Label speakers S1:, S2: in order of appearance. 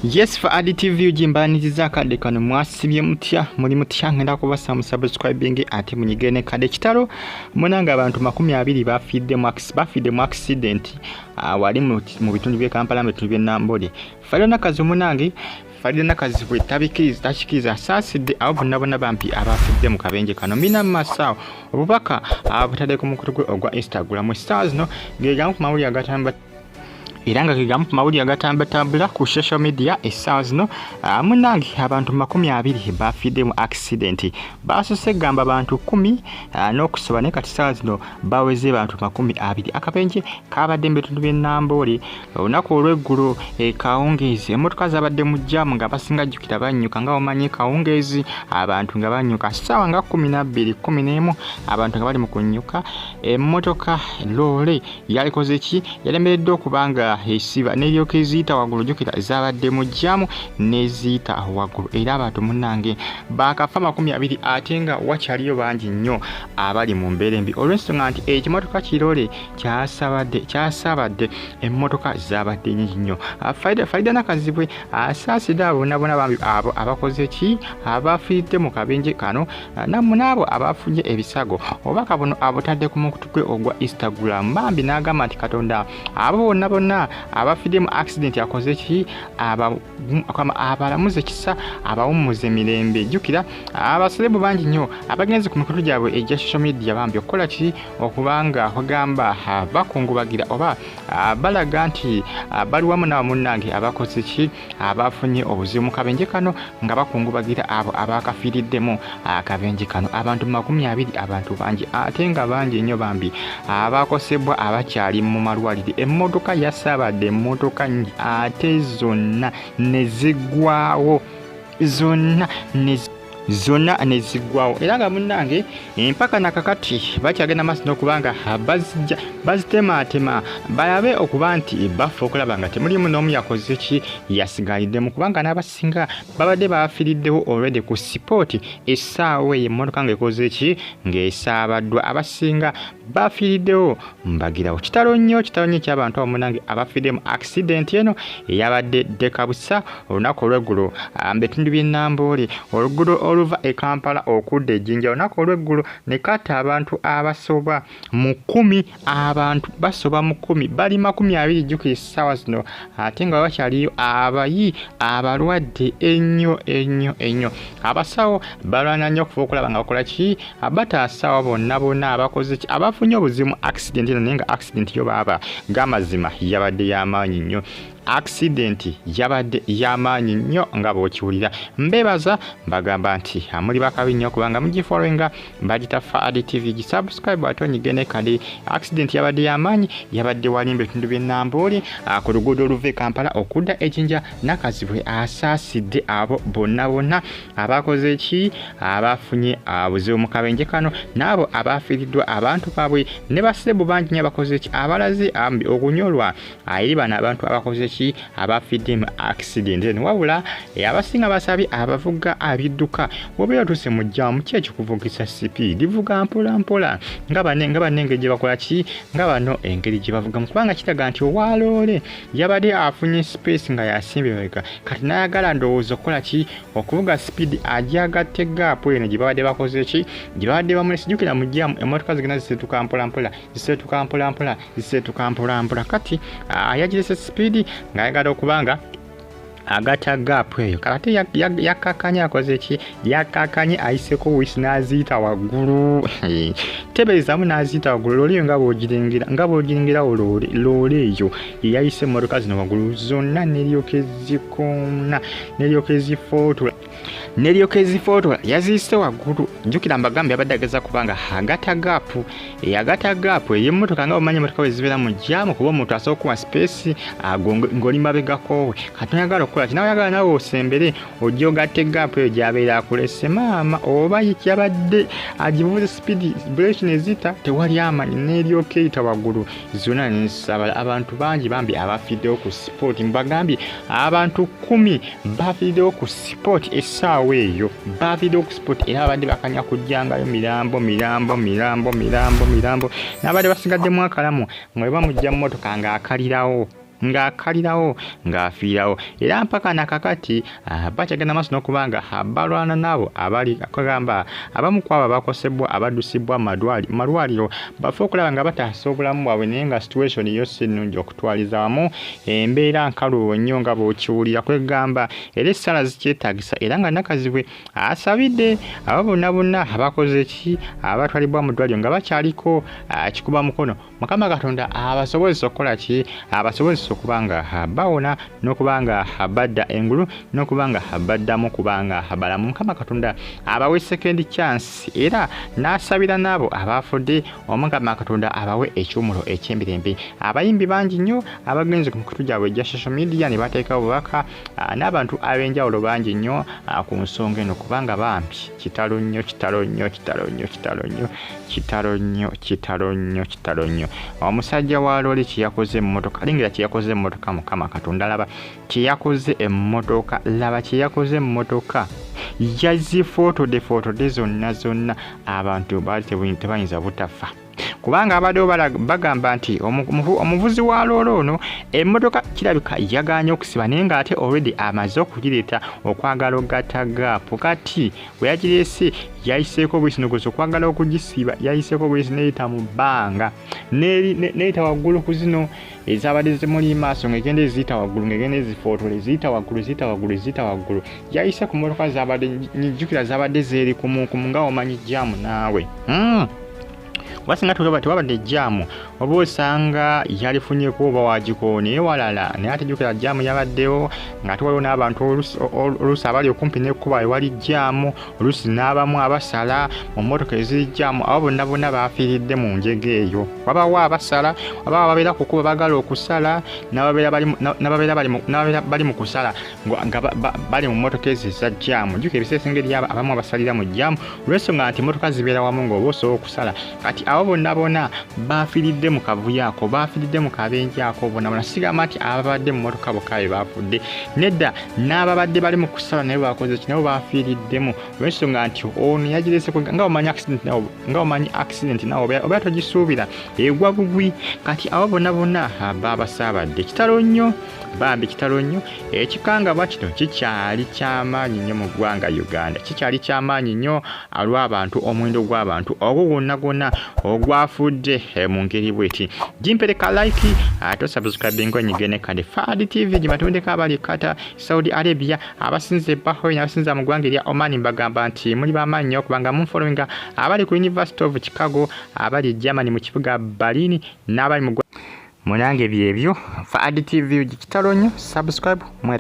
S1: Yes, for Adi TV UG mbaniriza akadde kano. Mwasibye mutya? Muli mutya? Ngenda kubasa mu subscribing ate munyige ne kade. Kitalo munanga, abantu 20 bafiidde mu accident wali mu bitundu by'e Kampala, mu bitundu by'e Nambole. Farida Nakazi, munange Farida Nakazi bwe tabikiriza, takikiriza, asaasidde abo bonna bonna bampi abafidde mu kabenje kano. Mina mu maaso obubaka abutadde ku mukutu gwe ogwa Instagram. Essaawa zino gegamu ku mawulire agatamba era nga gegamu ku mawulire agatambatambula ku social media essaawa zino. Munnange, abantu 20 bafiidde mu accident. Basoose gamba bantu 10 n'okusoba, naye kati essaawa zino baweze bantu 20. Akabenje kabadde mu bitundu by'e Namboole olunaku olw'eggulo e kawungeezi. Emmotoka zabadde mu jam, nga abasinga jjukira bannyuka, nga omanyi kawungeezi abantu nga bannyuka ssaawa nga 12, 11, abantu nga bali mu kunnyuka. Emmotoka loole yalikoze ki? Yalemereddwa okuba nga esiba neryoka eziyita waggulu. Jjukira zabadde mu jam neziyita waggulu, era abantu munnange bakafa 20, ate nga wakyaliyo bangi nnyo abali mu mbeera embi, olw'ensonga nti ekimotoka kirole kyasabadde emmotoka zabadde nyingi nnyo. Farida Nakazibwe asaasidde abo bonna bonna bambi abo abakoze ki, abafiiridde mu kabenje kano, nammwe n'abo abafunye ebisago. Obubaka buno abutadde ku mukutu gwe ogwa Instagram bambi, n'agamba nti Katonda abo bonna bonna abafiiridde mu accident akoze ki, abalamuze kisa, abawummuze mirembe. Jjukira abaserebu bangi nnyo abagenze ku mikutu gyabwe egya social media bambi okukola ki, okubanga kugamba bakungubagira oba balaga nti bali wamu nabo munnange abakoze ki, abafunye obuzibu mu kabenje kano, nga bakungubagira abo abakafiiriddemu akabenje kano. Abantu 20, abantu bangi ate nga bangi nnyo bambi abakosebwa abakyali mu malwaliro. Emmotoka yasaabadde emmotoka nnyingi ate zonna ne ziggwawo, zonna ne ziggwawo. Era nga munnange empaka nakakati bakyagenda maaso n'okuba nga bazijja bazitemaatema balabe okuba nti bafa, okulaba nga temulimu n'omu yakoze ki, yasigaliddemu, kubanga n'abasinga babadde bafiiriddewo already ku spot essaawa eyo emmotoka ng'ekoze ki, ng'esaabaddwa. Abasinga bafiiriddewo mbagirawo. Kitalo nnyo, kitalo nnyo ekyabantu abo munnange abafiiridde mu accident eno eyabadde Ddekabusa olunaku olw'eggulo mu bitundu by'e Namboole, oluguudo oluva e Kampala okudda e Jinja, olunaku olw'eggulo ne katta abantu abasoba mu 10. Abantu basoba mu 10, bali 20, jjukira essaawa zino, ate nga bakyaliyo abayi abalwadde ennyo ennyo ennyo. Abasawo balwana nnyo okufa okulaba nga bakola ki, bataasa bonna bonna abakoze ki, abafunye obuzibu mu accident eno. Naye nga accident yo baaba g'amazima yabadde y'amaanyi nnyo, accident yabadde y'amaanyi nnyo nga bw'okiwulira. Mbeebaza, mbagamba nti muli bakabi nnyo kubanga mugifollowinga. Bagita Faadi TV, gisubscribe ate onyige ne kale. Accident yabadde y'amaanyi, yabadde wali mu bitundu by'e Namboole ku luguudo oluva e Kampala okudda e Jinja. Nakazibwe asaasidde abo bonna bonna abakoze ki, abafunye obuzibu mu kabenje kano, n'abo abafiiriddwa abantu baabwe, ne baserebu bangi nnyo abakoze ki, abalaze ambi okunyolwa eri bano abantu abakoze ki, abafiidde mu accident eno. Wabula abasinga basabye abavuga abidduka, wobeera otuuse mu jam, ki ekikuvugisa speed? Vuga mpola mpola nga bane nga bane engeri gye bakola ki, nga bano engeri gye bavugamu, kubanga kiraga nti owaloole yabadde afunye space nga yasimbye mabega, kati n'ayagala ndowooza okukola ki, okuvuga speed ajagatte gap eno gye babadde bakoze ki, gye babadde bamulese. Jjukira mu jam emmotoka zigenda ziseetuka mpola mpola, ziseetuka mpola mpola, ziseetuka mpola mpola. Kati yagirese speed ng'ayagala okuba nga agata gap eyo. Kati yakkakkanye, akoze ki, yakkakkanye, ayiseko wisi n'aziyita waggulu. Tebeezamu n'aziyita waggulu loole eyo, nga bw'ogiringirawo loole eyo yeyayise emmotoka zino waggulu zonna, neryoka ezikoona, neryoka ezifootola, neryoka ezifootola. Yaziyise waggulu. Jjukira mbagamba yabadde ageza kubanga agata gap, agata gap ey'emmotoka, nga omanyi emmotoka bwe zibeera mu jam, kuba omuntu asobola okuwa space ng'oli mabegako we. Kati oyagala okukola ki? Nawe oyagala nawe osembere ojja ogatte gap eyo gy'abeera akulese. Maama, oba yabadde agivuze speed, brake nezita, tewali amanyi, n'eryoka eyita waggulu zonna nensabala. Abantu bangi bambi abafiiriddewo ku spot. Mbagambye abantu 10 bafiiriddewo ku spot essaawa eyo, bafiiriddewo ku spot, era babadde bakanya kujjangayo mirambo, mirambo, mirambo, mirambo, mirambo. N'abadde basigaddemu akalamu nga bwe bamugja mu motoka ng'akalirawo. Ng'akalirawo ng'afiirawo era mpaka nakakati bakyagenda maaso n'okuba nga balwana n'abo abali kagamba abamu ku abo abakosebwa abaddusibwa mu malwaliro bafe okulaba nga bataasa obulamu bwabwe, naye nga situation yo si nnungi okutwaliza wamu. Embeera nkalubo nnyo nga bw'okiwulira, kwegamba era essaala zikyetaagisa, era nga Nakazibwe asabidde abo bonna bonna abakoze ki abatwalibwa mu ddwaliro nga bakyaliko kikuba mukono, Mukama Katonda abasobozesa okukola ki, abasobozesa okuba nga bawona n'okuba nga badda engulu n'okuba nga baddamu kuba nga balamu. Mukama Katonda abawe second chance, era n'asabira n'abo abaafudde, Omukama Katonda abawe ekiwumulo eky'emirembe. Abayimbi bangi nnyo abagenze ku mikutu gyabwe egya social media ne bateekawo obubaka n'abantu ab'enjawulo bangi nnyo ku nsonga eno, kubanga bambi kitalo nnyo, kitalo nnyo, kitalo nnyo, kitalo nnyo, kitalo nnyo, kitalo nnyo, kitalo nnyo. Omusajja wa looli kyeyakoze emmotoka, lingira kyeyakoze emmotoka. Mukama Katonda, laba kyeyakoze emmotoka, laba kyeyakoze emmotoka, yazifootodde footodde zonna zonna. Abantu baali tebayinza butafa, kubanga abaddewo bagamba nti omuvuzi wa loolo ono emmotoka kirabika yagaanye okusiba, naye ng'ate already amaze okugireeta okwagala ogatta gap. Kati bwe yagireese yayiseeko obuyisinogozi okwagala okugisiba, yayiseeko obuyisi neyita mu bbanga, neyita waggulu ku zino ezabadde zimuli maaso, ng'egenda eziyita waggulu, ng'egenda ezifootola, eziyita waggulu, eziyita waggulu, eziyita waggulu. Yayise ku mmotoka zabadde njjukira zabadde zeeri kumukumu, nga omanyi jam naawe. Kuba singa tewabadde jam oba osanga yalifunyeko oba wagikoona ewalala, naye ate jjukira jam yabaddewo, ng'ate waliwo n'abantu oluusi abali okumpi n'ekkubo ewali jam, oluusi n'abamu abasala mu mmotoka eziri jam. Abo bonna bonna bafiiridde mu njega eyo. Wabawo abasala, wabawo ababeera ku kkubo baagala okusala, n'ababeera bali mu kusala nga bali mu mmotoka ezo eza jam. Jjukira ebiseera ebisinga eri abamu abasalira mu jam olw'ensonga nti emmotoka zibeera wamu ng'oba osobola okusala. Kati abo bonna bonna bafiiridde mu kavuyo ako, bafiiridde mu kabenje ako bonna bonna. Sigamba nti ababadde mu mmotoka bokka be bafudde, nedda, n'ababadde bali mu kusala naye bakoze ki, nabo bafiiriddemu, olw'ensonga nti ono yagirese nga omanyi accident nawe, nga omanyi accident nawe oba togisuubira, egwa bugwi. Kati abo bonna bonna babasaabadde. Kitalo nnyo bambi, kitalo nnyo. Ekikangabwa kino kikyali kyamaanyi nnyo mu ggwanga Uganda, kikyali kyamaanyi nnyo olw'abantu, omuwendo gw'abantu ogwo gwonna gwonna ogwafudde mu ngeri bweti. Gimpereka like ate osubscribinga, onyige ne kade Fad TV gibatundeko. Abali Qatar, Saudi Arabia, abasinze Bahrain, abasinza mu ggwanga erya Oman, mbagamba nti muli bamaanyi nnyo okubanga munfollowinga. Abali ku University of Chicago, abali Germany mu kibuga Berlin, n'abali mu munange, byebyo. Fad TV, kitalo nnyo. Subscribe mwera.